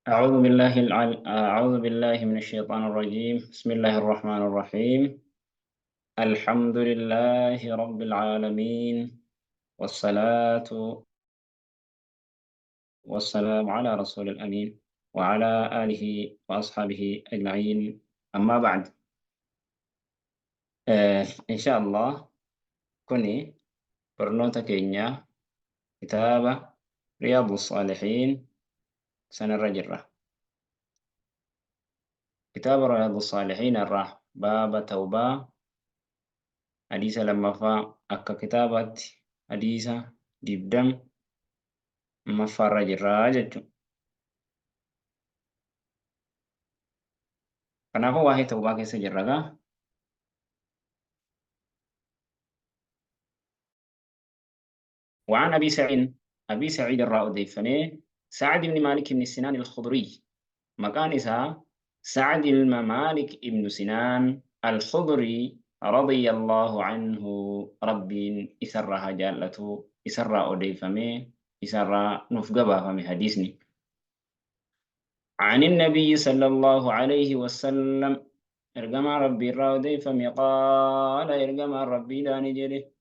أعوذ بالله من الشيطان الرجيم. بسم الله الرحمن الرحيم. الحمد لله رب العالمين، والصلاة والسلام على رسول الأمين وعلى آله وأصحابه أجمعين. أما بعد، إن شاء الله kuni barnoota keenya kitaaba Riyaadu Saalihiin sanarra jirra. Kitaaba Riyaadu Saalihiin irraa baaba tawbaa hadiisa lammaffaa, akka kitaabaatti hadiisa 20ffaarra jirra jechuudha. Kanaafuu waa'ee tawbaa keessa jirra gaa. وعن أبي سعيد، أبي سعيد irraa odeeffamee، سعد بن مالك بن سنان الخضري، maqaan isaa سعد ilma مالك ibn سنان الخضري، رضي الله عنه، Rabbiin isarraa haa jaallatu، isarraa odeeffamee isarraa nuuf gabaafame hadiisni. عن النبي صلى الله عليه وسلم، ergamaa Rabbii irraa odeeffame، قال، ergamaan Rabbiidhaa ni jedhe،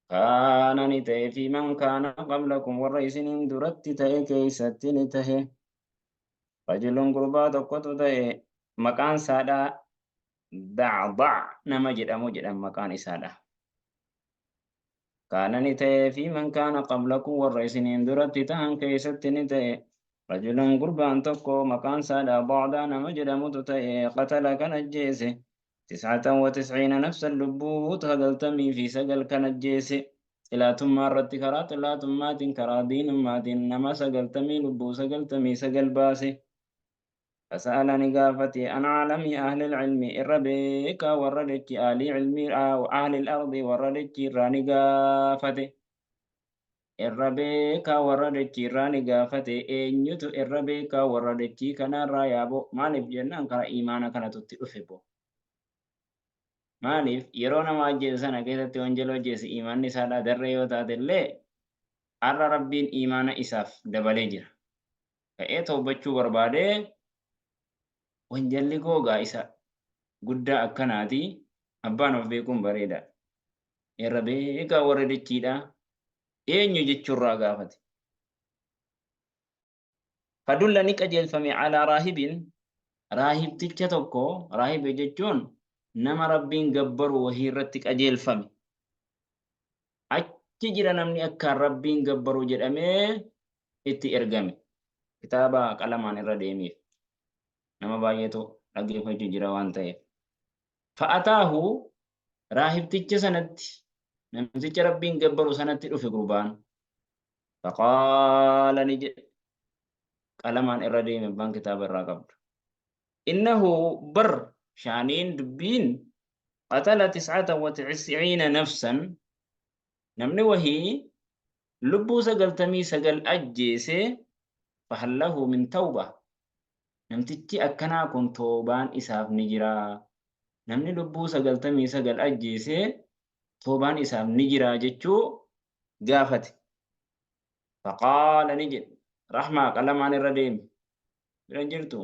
كان ni ta'e، في من كان قبلكم، warra isiniin duratti ta'e keessatti ni tahe، رجل، gurbaa tokkotu ta'e، maqaan isaadhaa Dacdac nama jedhamu jedhan maqaan isaadha. كان ni ta'e، في من كان قبلكم، warra isiniin duratti tahan keessatti ni ta'e، رجل، gurbaan tokko، maqaan isaadhaa Dacdaa nama jedhamutu ta'e، قتل، kan ajjeese، 99 نفسا، lubbuu 99 kan ajjeese. Xilaatummaa irratti, karaa xilaatummaatiin, karaa diinummaatiin nama sagaltamii lubbuu 99 baase. فسأل، ni gaafate، عن أعلم أهل العلم، irra beekaa warra dachii، أهل العلم، أهل الأرض، warra dachii irraa ni gaafate. Irra beekaa warra dachii irraa ni gaafate. Eenyutu irra beekaa warra dachii kanarraa yaabo? Maaliif jennaan, karaa imaana kanatu itti dhufe bo. Maaliif, yeroo nama ajjeese sana keessatti wanjala hojjeese, imaanni isaadhaa darree yoo taate illee, har'a Rabbiin imaana isaaf dabalee jira. Ka'ee toobbachuu barbaadee, wanjalli koo gaa isa guddaa akkanaati, abbaan of beekuun bareeda. Irra beekaa warra dachiidhaa eenyu jechuurraa gaafate. فدل، ni qajeelfame، على راهب، raahibticha tokko. Raahibe jechuun nama Rabbiin gabbaru wahii irratti qajeelfame. Achi jira namni akkaan Rabbiin gabbaru jedhamee itti ergame. Kitaaba qalamaan irra deemeef. Nama baay'eetu dhaggeeffachuu jira waan ta'eef. فأتاه، raahibticha sanatti, namticha Rabbiin gabbaru sanatti dhufe gurbaan. فقال، ni jedhe, qalamaan irra deeme abbaan kitaaba irraa qabdu. إنه، bar shaaniin dubbiin، قتل 99 نفسا، namni wahii lubbuu 99 ajjeese، فهل له من توبة؟ Namtichi akkanaa kun toobaan isaaf ni jira? Namni lubbuu 99 ajjeese toobaan isaaf ni jira jechuu gaafate. فقال، ni jedhe, rahmaa qalamaan irra deeme bira jirtu.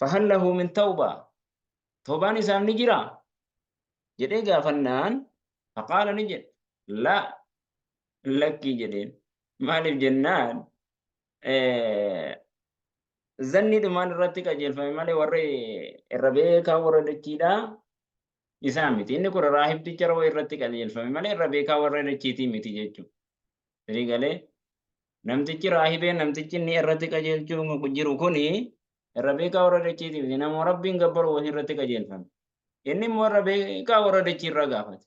فهل له من توبة، toobaan isaaf ni jira jedhee gaafannaan، فقال، ni jedhe، لا، lakkii jedheen. Maaliif jennaan, zanni dhumaan irratti qajeelfame malee warri irra beekaa warra dachiidhaa isaa miti. Inni kun raahibticha rawa irratti qajeelfame malee irra beekaa warra dachiitii miti jechuudha. Sirrii galee, namtichi raahibeen, namtichi inni irratti qajeelchuu jiru kuni irra beekaa warra dachiitii miti. Nama Rabbiin gabbaru wahii irratti qajeelfame. Inni immoo irra beekaa warra dachii irraa gaafate.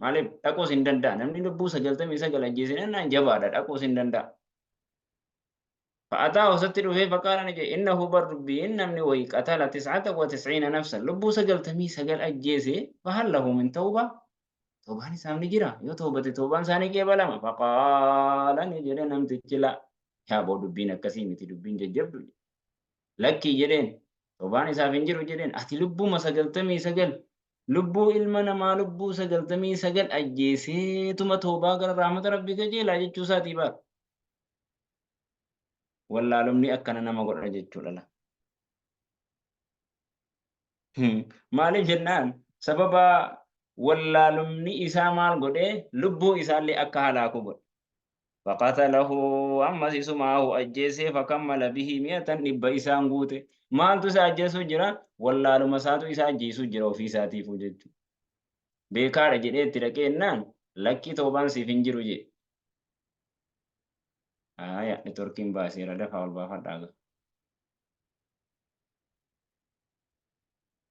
Maaliif, dhaquus hin danda'a. Namni lubbuu 99 ajjeese nannaan jabaadha, dhaquus hin danda'a. فأتاه، isatti dhufee، فقال، ni jedhe، إنه، bar dubbiin namni wayii، قتل 99 نفسا، lubbuu 99 ajjeese، فهل له من توبة؟ Toobaan isaaf ni jira? Yoo toobate toobaan isaanii qeebalama? فقال، ni jedhe namtichi، لا, yaa boo, dubbiin akkasii miti, dubbiin jajjabdu, lakkii jedheen, toobaan isaaf hin jiru jedheen. Ati lubbuma 99, lubbuu ilma namaa, lubbuu 99 ajjeeseetuma toobaa gara rahmata Rabbii qajeelaa jechuu isaatii bara. Wallaalumni akkana nama godha jechuudha la. Maaliif jennaan sababa wallaalumni isaa maal godhee lubbuu isaallee akka halaaku godhe. Faqatalahu ammas isumaahu ajjeesee fakammala bihi mi'atan dhibba isaan guute. Maaltu isa ajjeesuu jira? Wallaaluma isaatu isa ajjeesuu jira ofii isaatiifuu jechuudha. Beekaadha jedhee itti dhaqee jennaan lakkii toobaan siif hin jiru jedhe. Haaya networkiin baaseera dafaa ol baafadhaa gaa.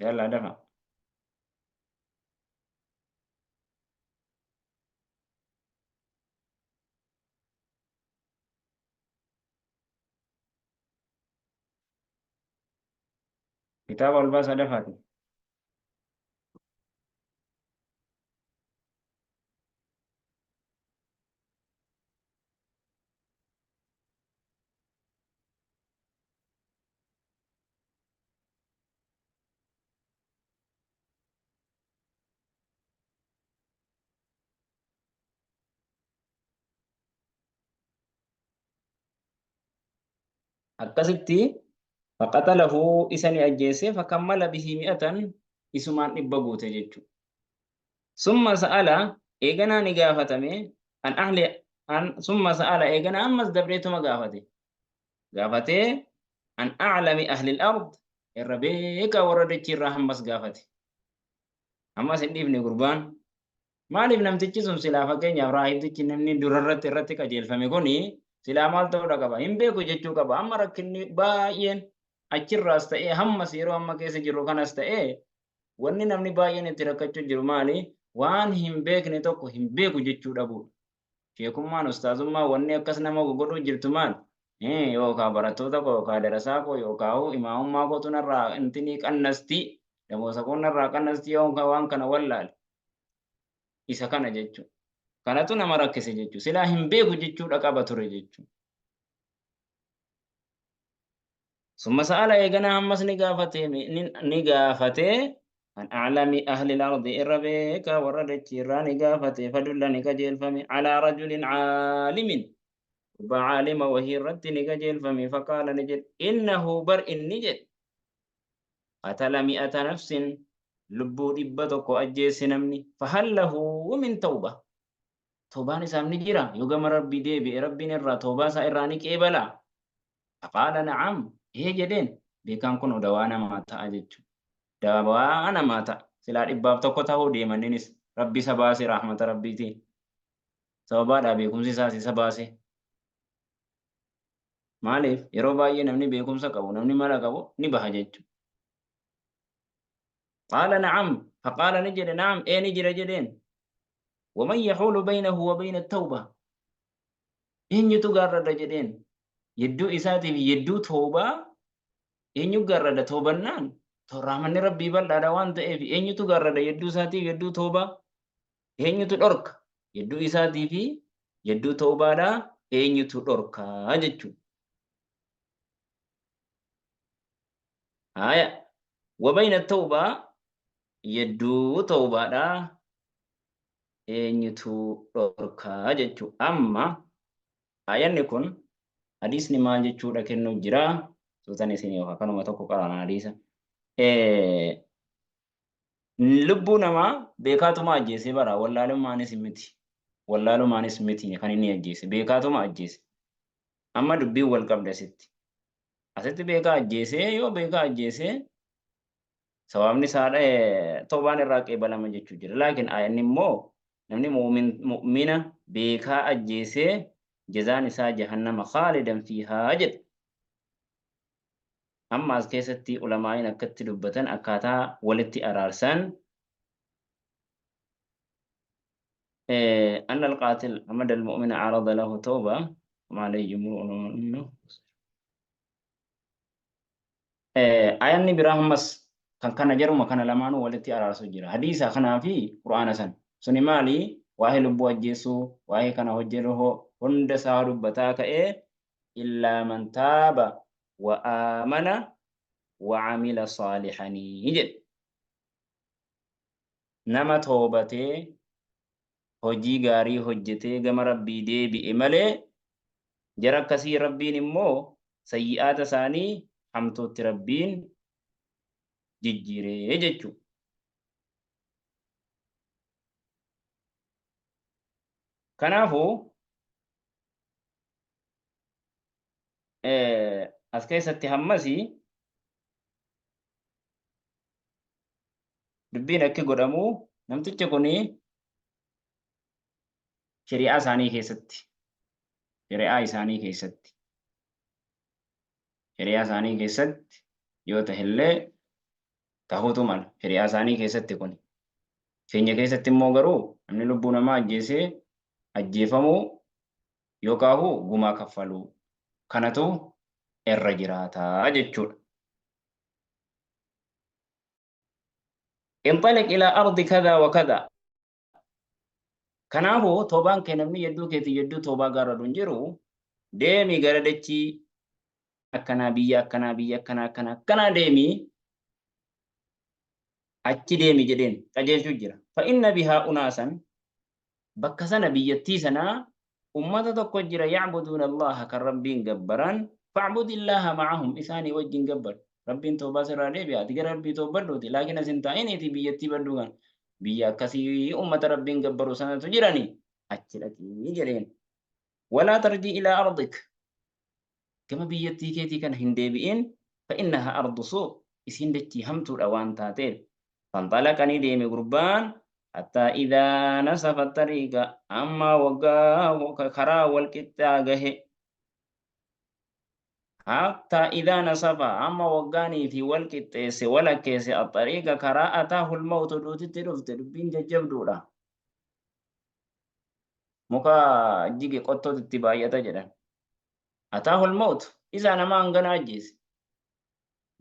Yalla dafa. Kitaaba ol baasaa dafaati. Akkasitti faqatalahu isa ni ajjeese fakammala bihi mi'atan isumaan dhibba guute jechuudha. Summa sa'ala eeganaa ni gaafatame an ahli an summa sa'ala eeganaa ammas dabreetuma gaafate. Gaafatee an a'lami ahli al-ard irra beekaa warra dachii irraa hammas gaafate. Ammas hin dhiifne gurbaan. Maaliif namtichi sun silaa fakkeenyaaf raahibtichi namni durarratti irratti qajeelfame kuni silaa maal ta'uudha qaba? Hin beeku jechuu qaba. Amma rakkinni baay'een achirraas ta'ee hammas yeroo amma keessa jirru kanas ta'ee wanni namni baay'een itti rakkachuu jiru maali? Waan hin beekne tokko hin beeku jechuu dhabuudha. Sheekummaan ustaazummaa wanni akkas nama godhuu jirtu maal? Yookaa barattoota koo yookaa darasaa koo yookaa imaamummaa kootu narraa intinii qannasti damoosa koo narraa qannasti yookaa waan kana wallaale. Isa kana jechuudha. Kanatu nama rakkise jechuudha. Silaa hin beeku jechuudha qaba ture jechuudha. Summa sa'ala eeganaa ammas ni gaafate ni gaafate an a'lami ahli al-ardi irra beekaa warra dachii irraa ni gaafate fadulla ni qajeelfame alaa rajulin caalimin gurbaa caalima wahii irratti ni qajeelfame faqaala ni jedhe innahu bar inni jedhe qatala mi'ata nafsin lubbuu 100 ajjeesse namni fahal lahu min tawba tawbaan isaaf ni jira yoo gama rabbii deebi'e rabbiin irraa tawbaa isaa irraa ni qeebala Faqaala na'am, ee jedheen. Beekaan kunoo dawaa namaa ta'a jechuudha. Dawaa namaa ta'a. Silaa 101 tahuu deemanninis Rabbi isa baase rahmata Rabbiitiin. Sababaadhaa beekumsi isaas isa baase. Maaliif yeroo baay'ee namni beekumsa qabu namni mala qabu ni baha jechuudha. Qaala na'am, faqaala ni jedhe na'am ee ni jira jedheen. Waman yahuulu baynahu wa bayna tawba. Eenyutu gaarrada jedheen? Yedduu isaatiif yedduu toobaa eenyu gaarrada toobannaan rahmanni Rabbii bal'aadha waan ta'eef eenyutu gaarrada yedduu isaatiif yedduu toobaa eenyutu dhorka yedduu isaatii fi yedduu toobaadha eenyutu dhorka jechuudha. Haaya wabayna tawbaa yedduu toobaadha eenyutu dhorkaa jechuu amma aayanni kun hadiisni maal jechuudha kennuu jira suutan isin yookaan kanuma tokko qaraana hadiisa lubbuu namaa beekaatuma ajjeesee bara wallaalummaanis miti wallaalumaanis miti kan inni ajjeese beekaatuma ajjeese amma dubbiin wal qabde asitti asitti beekaa ajjeesee yoo beekaa ajjeesee Sawaabni isaa tawbaan irraa qeebalama jechuu jira. Laakiin aayanni immoo namni mu'mina beekaa ajjeesee jazaan isaa jahannama khaalidan fiihaa jedha. Amma as keessatti ulamaa'iin akkatti dubbatan akkaataa walitti araarsan أن القاتل عمد المؤمن عرض له توبة وما عليه جمهور Ayanni biraa ammas kan kana jaruma kana lamaanuu walitti araarsu jira. Hadiisa kanaa fi Qur'aana san. Suni maali? Waa'ee lubbuu ajjeesuu, waa'ee kana hojjetu hunda isaa dubbataa ka'ee illaa man taaba wa aamana wa amila saalihanii jedhe. Nama toobatee hojii gaarii hojjetee gama Rabbii deebi'e malee jara akkasii Rabbiin immoo Sayyi'aata isaanii hamtuutti Rabbiin jijjiiree jechuudha. Kanaafuu as keessatti hammasi dubbiin akki godhamu namtichi kun shari'aa isaanii keessatti shari'aa isaanii keessatti shari'aa isaanii keessatti yoo ta'ellee tahuutu mala shari'aa isaanii keessatti kun keenya keessatti immoo garuu namni lubbuu namaa ajjeesee ajjeefamuu yookaahu gumaa kaffaluu kanatu irra jiraata jechuudha. Inxaliq ilaa ardi kadaa wa kadaa. Kanaafuu toobaan kee namni yedduu keetii yedduu toobaa gaarradu hin jiru. Deemi gara dachii akkanaa biyya akkanaa biyya akkanaa akkanaa akkanaa deemi achi deemi jedheen qajeelchuu jira. Fa'inna bihaa unaasan bakka sana biyyattii sanaa ummata tokko jira ya'buduuna Allaha kan Rabbiin gabbaran fa'budillaha ma'ahum isaanii wajjin gabbar. Rabbiin toobaa sirraa deebi'a ati gara Rabbii toobadhuuti laakiin as hin taa'iniiti biyyattii badduu kan biyya akkasii ummata Rabbiin gabbaru sanatu jirani achi dhaqii jedheen. Walaa tarjii ilaa ardik gama biyyattii keetii kana hin deebi'in fa'innaha ardu suu isiin dachii hamtuudha waan taateef. Fanxalaqa ni deeme gurbaan hattaa idaa nasafa xariiqa amma waggaa karaa wal qixxaa gahe. Hattaa idaa nasafa amma waggaanii fi wal qixxeesse walakkeesse axariiqa karaa ataahul mawtu duutitti dhufte dubbiin jajjabduudha. Muka jige qottootu itti baay'ata jedhan. Ataahul mawtu isaa nama hangana ajjeese.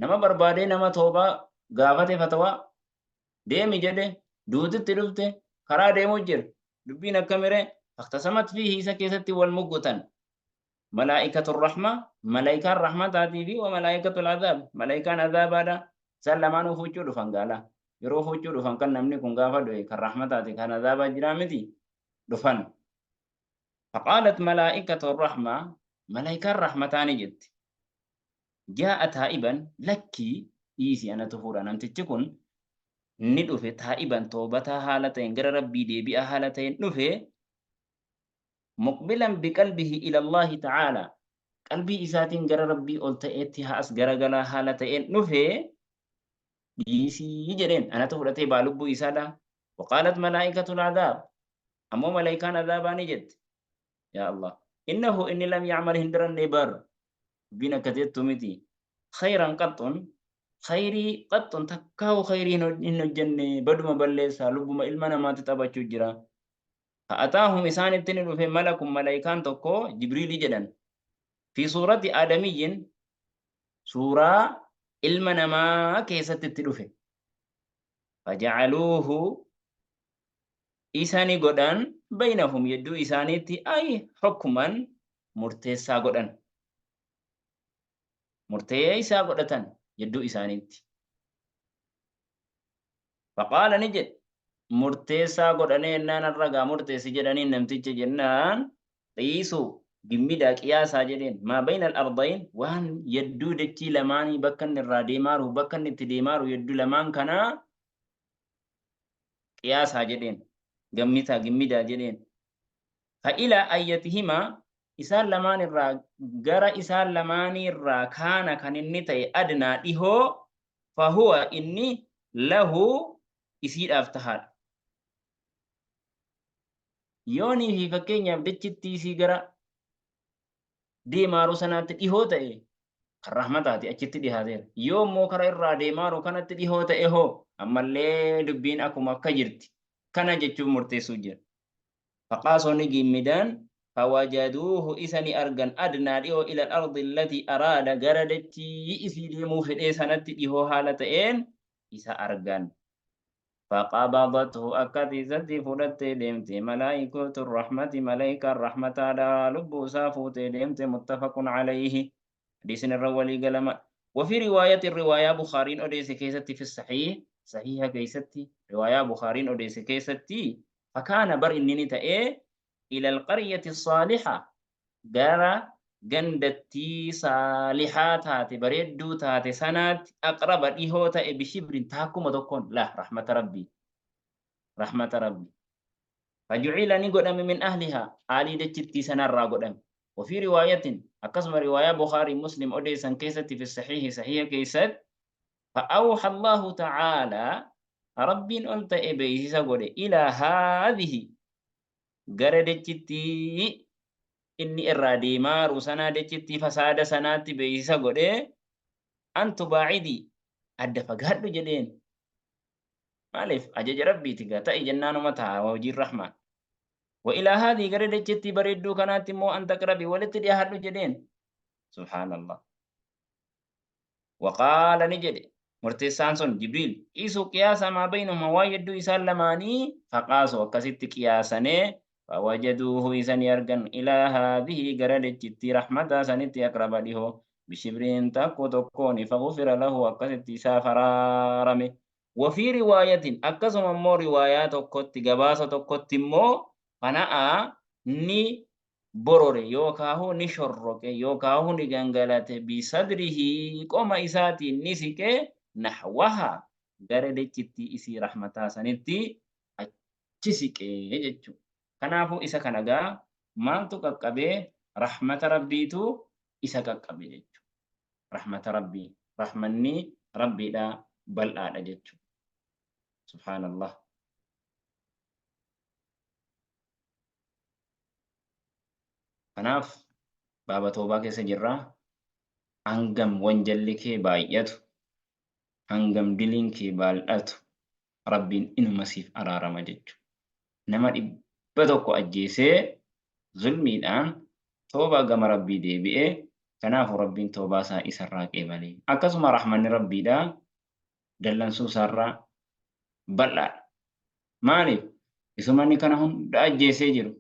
Nama barbaadee nama toobaa gaafate fatawaa deemi jedhe duutitti dhufte karaa deemuu jira. Dubbiin akkamiree faktasamat fiihi isa keessatti wal muggutan. Malaa'ikatu rahma malaa'ikaan rahmataatii fi wa malaa'ikatul azaab malaa'ikaan azaabaadha. Isaan lamaanuu fuuchuu dhufan gaala. Yeroo fuuchuu dhufan kan namni kun gaafa du'e kan rahmataati kan azaabaa jiraa miti dhufan. Faqaalat malaa'ikatu rahma malaa'ikaan rahmataa ni jetti. Jaa'a taa'iban lakkii dhiisi anatu fuudha namtichi kun ni dhufe taa'iban toobataa haala ta'een gara Rabbii deebi'aa haala ta'een dhufe muqbilan biqalbihi ila Allaahi ta'aalaa qalbii isaatiin gara Rabbii ol ta'eetti haa as garagalaa haala ta'een dhufe dhiisii jedheen anatu fudhatee baa lubbuu isaadha. Waqaalat malaa'ikatul adaab ammoo malaa'ikaan adaabaa ni jette yaa Allah innahu inni lam ya'mal hin daranne bar dubbiin akka jettu miti khayran qaxxun khayrii qaxxun takkaahu khayrii hin hojjenne baduma balleessaa lubbuma ilma namaatti taphachuu jira. Fa'ataahum isaanitti ni dhufe malakun malaayikaan tokko Jibriili jedhan fi suurati aadamiyyin suuraa ilma namaa keessatti itti dhufe. Faja'aluuhu isa ni godhan baynahum yedduu isaaniitti ay hukman murteessaa godhan. Murteessaa godhatan yedduu isaaniitti. Faqaala ni jedhe murteessaa godhanee jennaan har'a gaa murteessi jedhaniin namticha jennaan qiisu gimmidaa qiyaasaa jedheen maa bayna al-ardayn waan yedduu dachii lamaanii bakka inni irraa deemaaru bakka inni itti deemaaru yedduu lamaan kanaa qiyaasaa jedheen gammitaa gimmidaa jedheen fa'ilaa ayyatihimaa isaan lamaan irraa gara isaan lamaanii irraa kaana kan inni ta'e adnaa dhihoo fahuwa inni lahu isiidhaaf tahaadha. Yoonii fi fakkeenyaaf dachittii isii gara deemaaru sanaatti dhihoo ta'e kan rahmataati achitti dhihaateera. Yoo immoo kara irraa deemaaru kanatti dhihoo ta'e hoo ammallee dubbiin akkuma akka jirti. Kana jechuun murteessuu jira. Faqaasoo ni gimmidaan fawajaduuhu isa ni argan adnaa dhihoo ila al-ardi allatii araada gara dachii isii deemuu fedhee sanatti dhihoo haala ta'een isa argan. Faqabadathu akkati isatti fudhattee deemte malaa'ikatu rahmati malaa'ikaan rahmataadha lubbuu isaa fuutee deemte muttafaqun alayhi hadiisni irra walii galama. Wafi riwaayatin riwaayaa Bukhaariin odeesse keessatti fi sahiih sahiiha keessatti riwaayaa Bukhaariin odeesse keessatti fakaana bar inni ni ta'ee ila alqaryati saaliha gara Gandattii saalihaa taate, bareedduu taate sanaatti aqraba dhihoo ta'e bishibrin taakkuma tokkoon la rahmata rabbii rahmata rabbii. Faju'ila ni godhame min ahlihaa aalii dachittii sanarraa godhame. Wafii riwaayatin akkasuma riwaayaa Bukhaarii Muslim odeessan keessatti fi sahihi sahiha keessatti fa'awha Allahu ta'aalaa Rabbiin ol ta'e beeksisa godhe ilaa haadhihi gara dachittii inni irraa deemaaru sanaa dachittii fasaada sanaatti beeksisa godhee an tubaacidii adda fagaadhu jedheen. Maaliif ajaja Rabbiiti gaa ta'i jennaanuma ta'a hojiin rahmaan. Wa ilaa haadhii gara dachittii bareedduu kanaatti immoo an taqrabi walitti dhiyaadhu jedheen. Subhaanallah. Waqaala ni jedhe murteessaan sun Jibriil qiisuu qiyaasa maa baynahuma waan yedduu isaan lamaanii faqaasu akkasitti qiyaasanee fawajaduuhu isa ni argan ilaa haadhihi gara dachittii rahmataa sanitti aqraba dhihoo bishibriin takku tokkooni faghufira lahu akkasitti isaaf araarame. Wafii riwaayatin akkasuma immoo riwaayaa tokkotti gabaasa tokkotti immoo fana'a ni borore yookaahu ni shorroqe yookaahu ni gangalate bisadrihi qoma isaatiin ni siqe nahwaha gara dachittii isii rahmataa sanitti achi siqe jechuudha. Kanaafuu isa kana gaa maaltu qaqqabee rahmata Rabbiitu isa qaqqabe jechuudha. Rahmata Rabbii rahmanni Rabbiidha bal'aadha jechuudha. Subhaanallah. Kanaaf baaba toobaa keessa jirra. Hangam wanjalli kee baay'atu, hangam diliin kee baaldhatu, Rabbiin inuma siif araarama jechuudha. Nama 100 ajjeesee zulmiidhaan toobaa gama Rabbii deebi'e, kanaafuu Rabbiin toobaa isaa isarraa qeebale. Akkasuma rahmanni Rabbiidha dallansuu isaarraa bal'aadha. Maaliif? Isuma inni kana hunda ajjeesee jiru.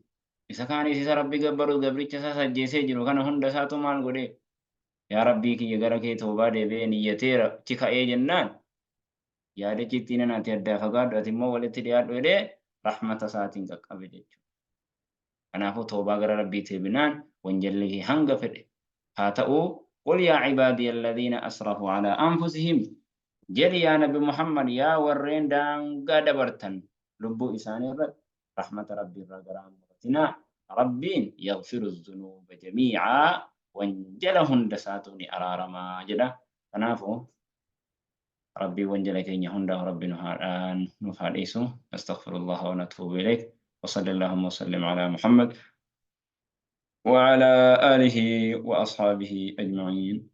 Isa kaanis isa Rabbi gabbaru gabricha isaas ajjeesee jiru kana hunda isaatu maal godhee? Yaa Rabbii kiyya gara kee toobaa deebi'ee niyyateera achi ka'ee jennaan yaadichi ittiin ati addaa fagaadhu ati immoo walitti dhiyaadhu jedhee rahmata isaatiin qaqqabe jechuudha. Kanaafuu toobaa gara Rabbii deebinaan wanjalli kee hanga fedhe haa ta'uu qul yaa cibaadiya alladhiina asrafuu alaa anfusihim jedhi yaa nabi Muhammad yaa warreen daangaa dabartan lubbuu isaanii irratti rahmata Rabbii irraa garaa hin muratinaa Rabbiin yaghfiru dhunuuba jamiicaa wanjala hunda isaatuu ni araaramaa jedha. Kanaafuu Rabbiin wanjala keenya hundaaf Rabbi nu haa nuuf haa dhiisu. Astaghfirullah wa natuubu ilayk. Wa sallallahu wa sallim ala Muhammad wa ala alihi wa ashaabihi ajma'iin.